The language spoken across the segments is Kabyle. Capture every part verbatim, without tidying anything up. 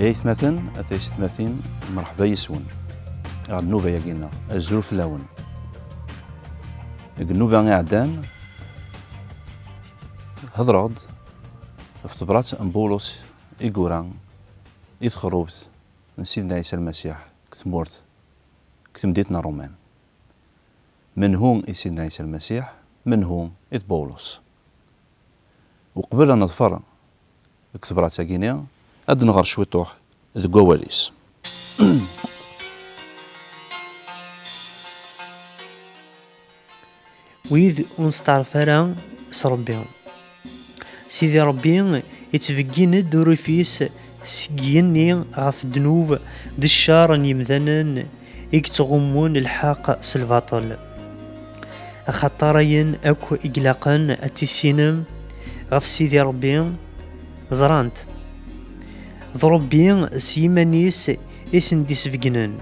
Ay atmaten, a taysetmatin, mreḥba yes-wen ɣer nnuba-agi-nneɣ, azul fell-awen. Deg nnuba iɛeddan, hedreɣ-d ɣef tebrat n Bulus i yura i txerrubt n Sidna Ɛisa Lmasiḥ deg tmurt, deg temdint n Ṛuman. Menhu i Sidna Ɛisa Lmasiḥ? Menhu i d Bulus? Uqbel ad neḍfer deg tebrat-agi-nni, ad nɣer cwiṭuḥ deg wawal-is. Wid ur nesteɛref ara s Ṛebbi. Sidi Ṛebbi ittbeggin-d urrif-is seg yigenni ɣef ddnub d ccer n yemdanen i yettɣummun lḥeqq s lbaṭel. Axaṭer ayen akk i ilaqen ad tissinem ɣef Sidi Ṛebbi, ẓran-t. D Ṛebbi s yiman-is i sen-d-isbeggnen.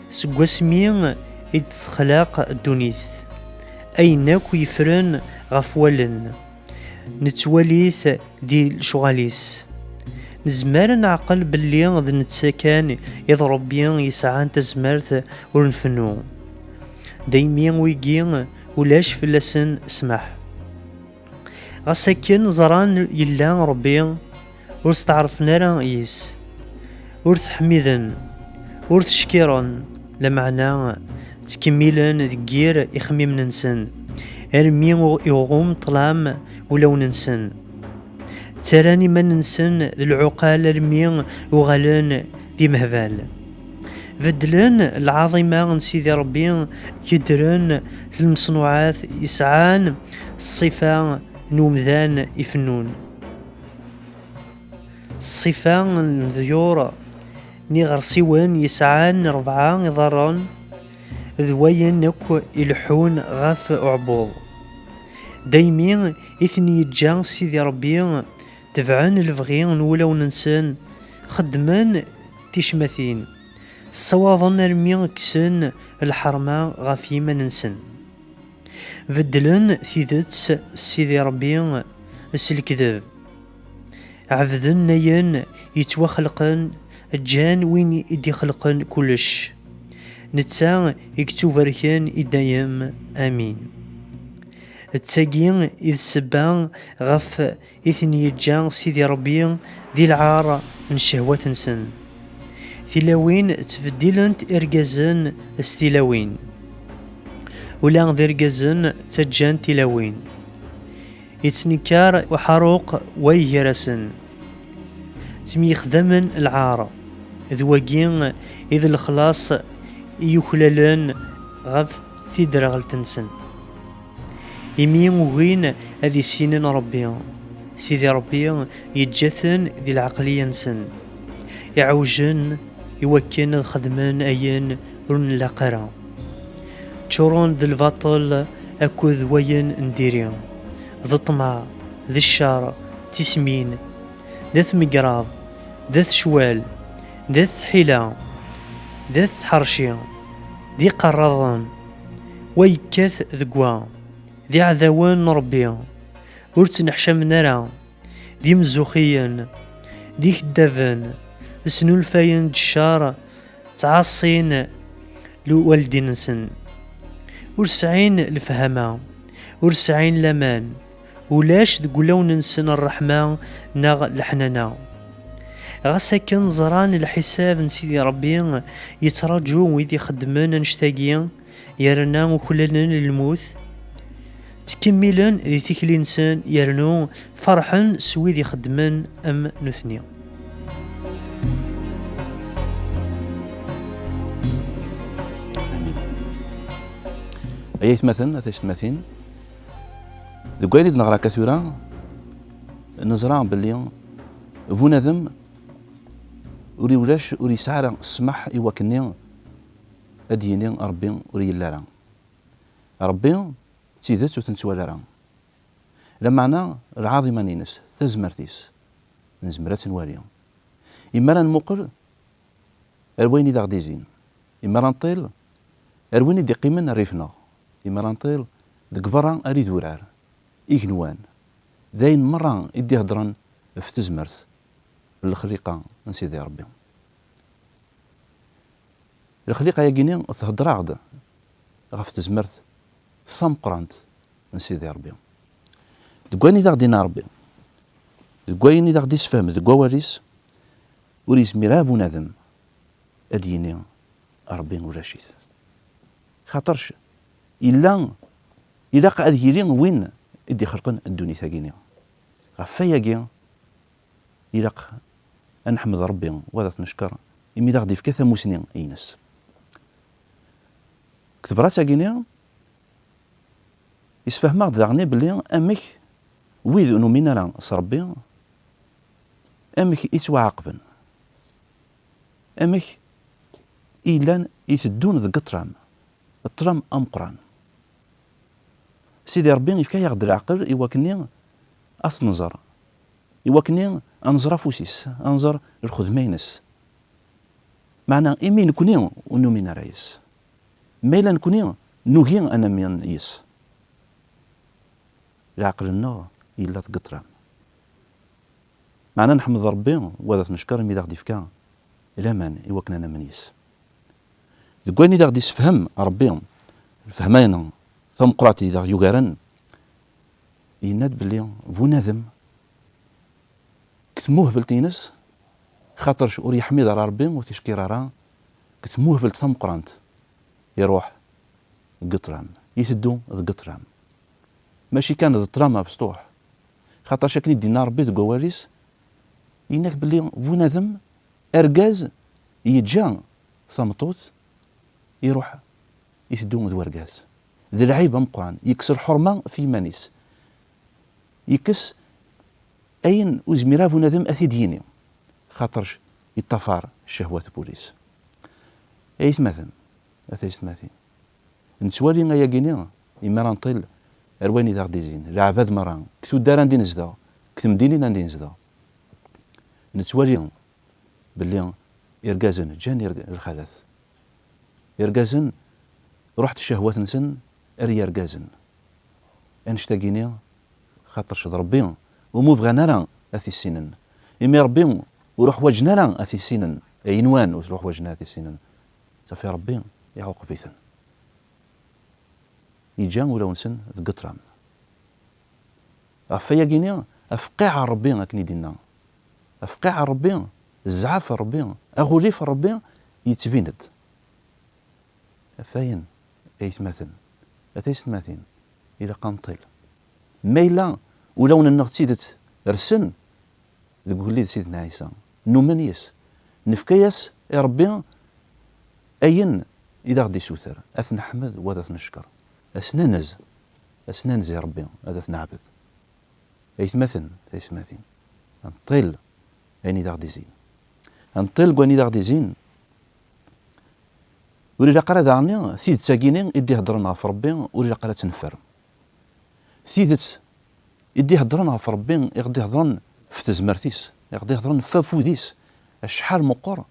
Seg wasmi i d-texlaq ddunit, ayen akk yeffren ɣef wallen, nettwali-t di lecɣal-is. Nezmer ad neɛqel belli d netta kan i d Ṛebbi yesɛan tazmert ur nfennu. Daymi wigi ulac fell-asen ssmaḥ. Ɣas akken ẓran yella Ṛebbi, ur steɛṛfen ara yes, ur t-ḥmiden, ur t-ckiren, lameɛna ttkemmilen deg yir ixemmimen-nsen, armi iɣum ṭṭlam ulawen-nsen. Ttarran iman-nsen d lɛuqal armi uɣalen d imehbal. Beddlen lɛaḍima n Sidi Ṛebbi, yeddren lmeṣnuɛat yesɛan ṣṣifa n umdan ifennun. Ṣṣifa n leḍyur n iɣersiwen yesɛan rebɛa iḍarren d wayen akk ileḥḥun ɣef uɛebbuḍ. Daymi i ten-yeǧǧa Sidi Ṛebbi, tebɛen lebɣi n wulawen-nsen, xeddmen ticmatin, ssawaḍen armi kksen lḥerma ɣef yiman-nsen. Beddlen tidet s Sidi Ṛebbi s lekdeb. Ɛebden ayen yettwaxelqen, ǧǧan win i d-ixelqen kullec. Netta i yettubarken i dayem. Amin. D tagi i d ssebba ɣef i ten-yeǧǧa Sidi Ṛebbi di lɛar n ccehwat-nsen. Tilawin ttbeddilent irgazen s tilawin. Ula d irgazen ttaǧǧan tilawin. Yettnekkar uḥaruq way gar-asen. Ttemyexdamen lɛar. D wagi i d lexlaṣ i yuklalen ɣef tidreɣelt-nsen. Imi ugin ad issinen Ṛebbi, Sidi Ṛebbi yeǧǧa-ten di lɛeqliya-nsen. Iɛewjen i wakken ad xedmen ayen ur nlaq ara. Ččuren d lbaṭel akked wayen n diri, d ṭṭmeɛ, d ccer, d tismin, d at megraḍ, d at ccwal, d at tḥila, d at tḥerci, d iqerraḍen, wa yekkat deg wa, d iɛdawen n Ṛebbi, ur ttenneḥcamen ara, d imzuxiyen, d ikeddaben, snulfayen-d ccer, ttɛaṣin lwaldin-nsen. Ur sɛin lefhama, ur sɛin laman, ulac deg wulawen-nsen ṛṛeḥma neɣ leḥnana. Ɣas akken ẓran lḥisab n Sidi Ṛebbi yettraǧu wid ixeddmen annect-agi, yerna uklalen lmut, ttkemmilen di tikli-nsen yernu ferḥen s wid ixeddmen am nutni. Ay aytmaten, a taysetmatin, deg wayen i d-neɣra akka tura, neẓra belli bunadem ur iwlac, ur yesɛi ara ssmaḥ i wakken ad d-yini Ṛebbi ur yelli ara. Ṛebbi d tidet ur t-nettwali ara. Lameɛna lɛaḍima-ines, tazmert-is, nezmer ad tt-nwali. Imi ara nmuqel ar wayen i d aɣ-d-izin, imi ara nṭil ar win i d-iqqimen rrif-nneɣ, imi ara nṭil deg berra ar idurar, igenwan, d ayen merra i d-iheddren ɣef tezmert. n lexliqa n Sidi Ṛebbi. Lexliqa-yagi-ni thedder-aɣ-d ɣef tezmert tameqqrant n Sidi Ṛebbi. Deg wayen i d aɣ-d-inna Ṛebbi, deg wayen i d aɣ-d-isefhem deg wawal-is, ur yezmir ara bunadem ad d-yini Ṛebbi ulac-it. Xaṭerc illa, ilaq ad yili win i d-ixelqen ddunit-agi-ni. Ɣef wayagi, ilaq ad neḥmed Ṛebbi, wa ad t-neckeṛ, imi d aɣ-d-ifka tamusni-ines. Deg tebrat-agi-ni, isfehmeɣ-d daɣen belli amek wid ur numin ara s Ṛebbi, amek i ttwaɛaqben, amek i llan iteddun deg ṭṭlam, ṭṭlam ameqqran. Sidi Ṛebbi yefka-yaɣ-d leɛqel i wakken ad t-nẓer, i wakken ad nẓer afus-is, ad nẓer lxedma-ines. Meɛna imi nekni ur numin ara yes, ma yella nekni nugi ad namen yes, leɛqel-nneɣ yella deg ṭṭlam. Meɛna neḥmed Ṛebbi, wa ad t-neckeṛ imi d aɣ-d-ifka laman i wakken ad namen yes. Deg wayen i d aɣ-d-issefhem Ṛebbi, lfehma-inu tameqqrant i d aɣ-yugaren, yenna-d belli bunadem deg tmuhbelt-ines, xaṭerc ur yeḥmid ara Ṛebbi, ur t-icekkir ara, deg tmuhbelt tameqqrant, iṛuḥ deg ṭṭlam, iteddu deg ṭṭlam. Mačči kan d ṭṭlam abesṭuḥ, xaṭerc akken i d-inna Ṛebbi deg wawal-is, yenna-k belli bunadem, argaz, yeǧǧa tameṭṭut, iṛuḥ iteddu d wergaz. D lɛib ameqqran, yekkes lḥurma f yiman-is. Yekkes ayen ur zmir ara bunadem ad t-id-yini, xaṭerc yeṭṭafar ccehwat n wul-is. Ay atmaten, a taysetmatin, nettwali ayagi-ni imi ara nṭil ar wayen i d aɣ-d-izzin, leɛbad merra, deg tuddar anda i nezdeɣ, deg temdinin anda i nezdeɣ. Nettwali belli irgazen ǧǧan irg-, lxalat. Irgazen, ruḥet ccehwat-nsen ar yergazen. Annect-agi-ni, xaṭerc d Ṛebbi umi bɣan ara ad t-issinen. Imi Ṛebbi ur uḥwaǧen ara ad t-issinen, ayen nwan ur uḥwaǧen ara ad t-issinen. Safi Ṛebbi iɛuqeb-iten. Yeǧǧa ulawen-nsen deg ṭṭlam. Ɣef wayagi-ni, afqiɛ n Ṛebbi akken i d-inna. Afqiɛ n Ṛebbi, zzɛaf n Ṛebbi, aɣulif n Ṛebbi yettbin-d. Ɣef wayen, ay atmaten, a taysetmatin, ilaq ad nṭil. Ma yella ulawen-nneɣ d tidet rsen deg ugellid Sidna Ɛisa, numen yes, nefka-yas i Ṛebbi ayen i d aɣ-d-isuter, ad t-neḥmed wa ad t-neckeṛ, ad s-nanez, ad s-nanez i Ṛebbi, ad t-neɛbed. Ay atmaten, taysetmatin, ad nṭil ayen i d aɣ-d-izzin. Ad nṭil deg wayen i d aɣ-d-izzin. Ur ilaq ara daɣen tidet-agi-ni i d-iheddren ɣef Ṛebbi, ur ilaq ara ad tt-neffer. Tidet i d-iheddren ɣef Ṛebbi, i ɣ-d-iheddren f tezmert-is, i ɣ-d-iheddren f afud-is, acḥal meqqer,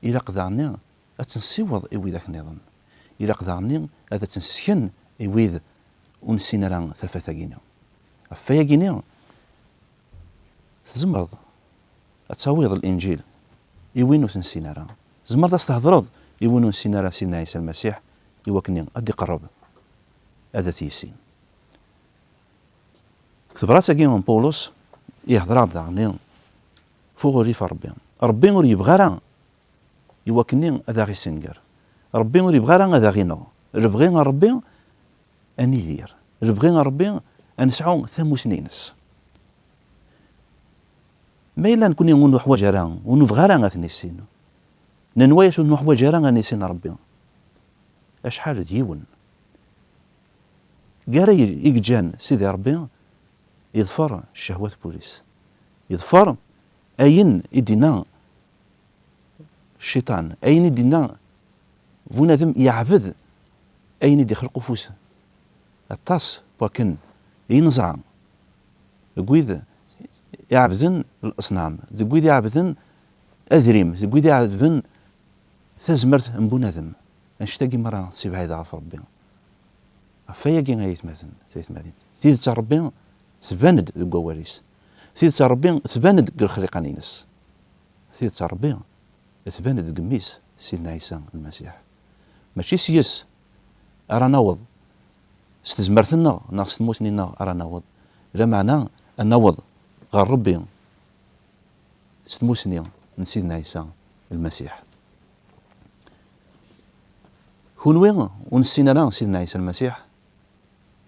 ilaq daɣen ad tt-nessiweḍ i widak nniḍen. Ilaq daɣen ad tt-nessken i wid ur nessin ara tafat-agi-ni. Ɣef wayagi-ni, tzemreḍ ad tawiḍ Linǧil i win ur t-nessin ara. Tzemreḍ ad s-thedreḍ i win ur nessin ara Sidna Ɛisa Lmasiḥ, i wakken ad d-iqerreb ad t-yissin. Deg tebrat-agi n Pawlus, ihder-aɣ-d daɣen f uɣilif n Ṛebbi. Ṛebbi ur yebɣi ara i wakken ad aɣ-issenger. Ṛebbi ur yebɣi ara ad aɣ-ineɣ. Lebɣi n Ṛebbi ad nidir. Lebɣi n Ṛebbi ad nesɛu tamusni-ines. Ma yella nekni ur nuḥwaǧ ara, ur nebɣi ara ad t-nissin, nenwa-yas ur nuḥwaǧ ara ad nissin Ṛebbi, acḥal d yiwen. Gar ayen i yeǧǧan Sidi Ṛebbi, yeḍfer ccehwat n wul-is. Yeḍfer ayen i d-inna cciṭan, ayen i d-inna bunadem yeɛbed ayen i d-ixleq ufus. Aṭas n wakken i neẓra deg wid iɛebden leṣnam, deg wid iɛebden adrim, deg wid iɛebden tazmert n bunadem. Annect-agi merra tessibɛid ɣef Ṛebbi. Ɣef wayagi ay atmaten, taytmatin, tidet n Ṛebbi tban-d deg wawal-is. Tidet n Ṛebbi tban-d deg lexliqa-ines. tidet n Ṛebbi tban-d deg Mmi-s, Sidna Ɛisa Lmasiḥ. Mačči s yes ara naweḍ, s tezmert-nneɣ neɣ s tmusni-nneɣ ara naweḍ, lameɛna ad naweḍ ɣer Ṛebbi s tmusni n Sidna Ɛisa Lmasiḥ. Kunwi ur nessin ara Sidna Ɛisa Lmasiḥ,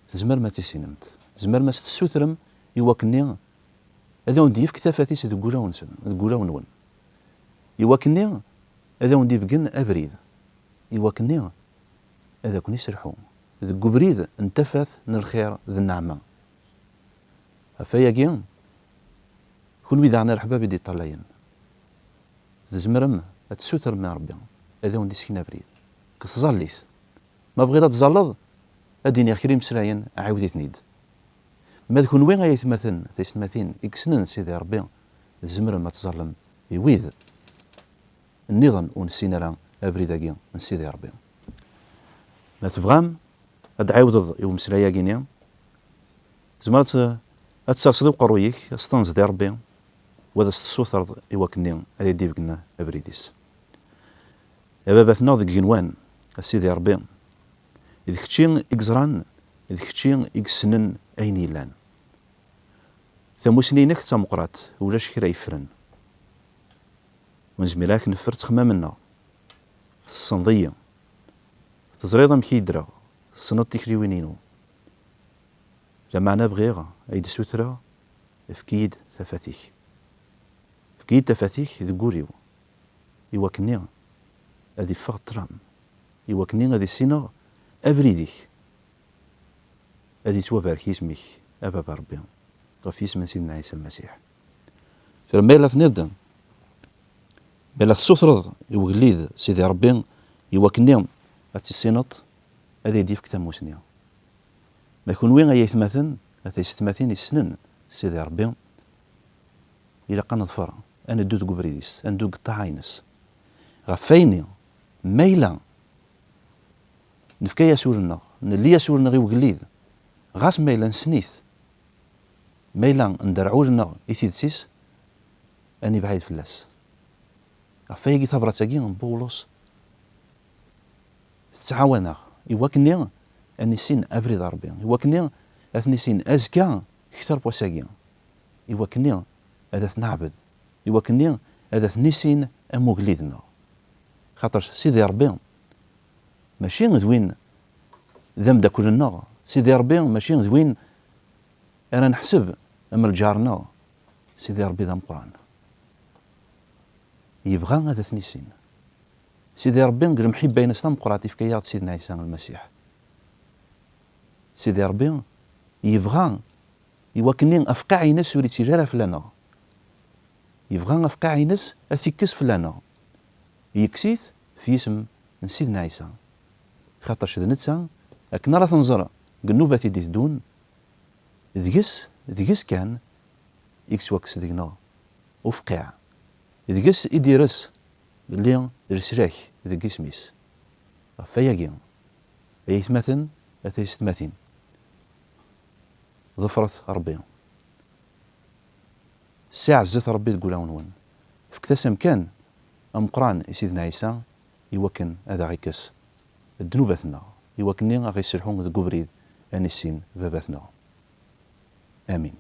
tzemrem ad tissinemt. Tzemrem ad s-tessutrem i wakken-nni ad awen-d-yefk tafat-is deg wulawen-nsen, deg wulawen-nwen. I wakken-nni ad awen-d-ibeggen abrid. I wakken-nni ad aken-iserḥu deg ubrid n tafat, n lxir d nneɛma. Ɣef wayagi, kunwi daɣen a leḥbab i d-iṭṭalayen, tzemrem ad tessutrem i Ṛebbi ad awen-d-isken abrid deg tẓallit. Ma bɣiḍ ad tẓalleḍ, ad d-iniɣ kra imeslayen, ɛiwed-iten-id. Ma d kunwi ay aytmaten, taysetmatin i yessnen Sidi Ṛebbi, tzemrem ad tẓallem i wid nniḍen ur nessin ara abrid-agi n Sidi Ṛebbi. Ma tebɣam ad d-ɛiwdeḍ i umeslay-agi-nni, tzemreḍ ad, ad tserseḍ i uqerruy-ik, ad s-tenzeḍ i Ṛebbi, u ad as-tessutreḍ i wakken-nni ad d-ibeggen abrid-is. A Baba-tneɣ deg igenwan, a Sidi Ṛebbi, d kečči i yeẓran, d kečči i yessnen ayen yellan. Tamusni-inek d tameqqrant, ulac kra yeffren. Ur nezmir ara ad k-neffer ttexmam-nneɣ. Tessneḍ-iyi. Teẓriḍ amek i ddreɣ. Tessneḍ tikliwin-inu. Lameɛna bɣiɣ ad d-ssutreɣ, efk-iyi-d tafat-ik. Efk-iyi-d tafat-ik deg wul-iw, i wakken-nni ad iffeɣ ṭṭlam, i wakken-nni ad issineɣ abrid-ik. Ad yettwabarek yisem-ik, a Baba Ṛebbi, ɣef yisem n Sidna Ɛisa Lmasiḥ. Tura ma yella tenniḍ-d, ma yella tessutreḍ i ugellid Sidi Ṛebbi, i wakken-nni ad tissineḍ, ad ak-d-yefk tamusni. Ma kunwi ay aytmaten, a taysetmatin yessnen Sidi Ṛebbi, ilaq ad neḍfer, ad neddu deg ubrid-is, ad neddu deg ṭṭaɛa-ines. Ɣef wayenni, ma yella nefka-yas ul-nneɣ, nelli-yas ul-nneɣ i ugellid, ɣas ma yella nessen-it, ma yella nderreɛ ul-nneɣ i tidet-is, ad nibɛid fell-as. Ɣef wayagi tabrat-agi n Bawlus tettɛawan-aɣ i wakken-nni ad nissin abrid n Ṛebbi, i wakken-nni ad t-nissin azekka kter n wass-agi, i wakken-nni ad t-neɛbed, i wakken-nni ad t-nissin am ugellid-nneɣ. Xaṭer Sidi Ṛebbi mačči d win d ameddakel-nneɣ, Sidi Ṛebbi mačči d win ara neḥseb am lǧar-nneɣ. Sidi Ṛebbi d ameqqran. Yebɣa ad t-nissin. Sidi Ṛebbi deg lemḥibba-ines tameqqrant yefka-yaɣ-d Sidna Ɛisa Lmasiḥ. Sidi Ṛebbi yebɣa i wakken-nni afqaɛ-ines ur yettili ara fell-aneɣ. Yebɣa afqaɛ-ines ad t-ikkes fell-aneɣ. Yekkes-it f yisem n Sidna Ɛisa. Xaṭerc d netta, akken ara t-nẓer deg nnubat i d-iteddun, deg-s, deg-s kan i yettwakkes deg-neɣ ufqiɛ. Deg-s i d-ires belli d leslak deg isem-is. Ɣef wayagi, ay aytmaten, a taysetmatin, ḍefret Ṛebbi. Ssiɛezzet Ṛebbi deg wulawen-nwen. Fket-as amkan ameqqran i Sidna Ɛisa i wakken ad aɣ-ikkes ddnubat-nneɣ, i wakken-nni aɣ-isselḥu deg ubrid ad nissin Baba-tneɣ. Amin.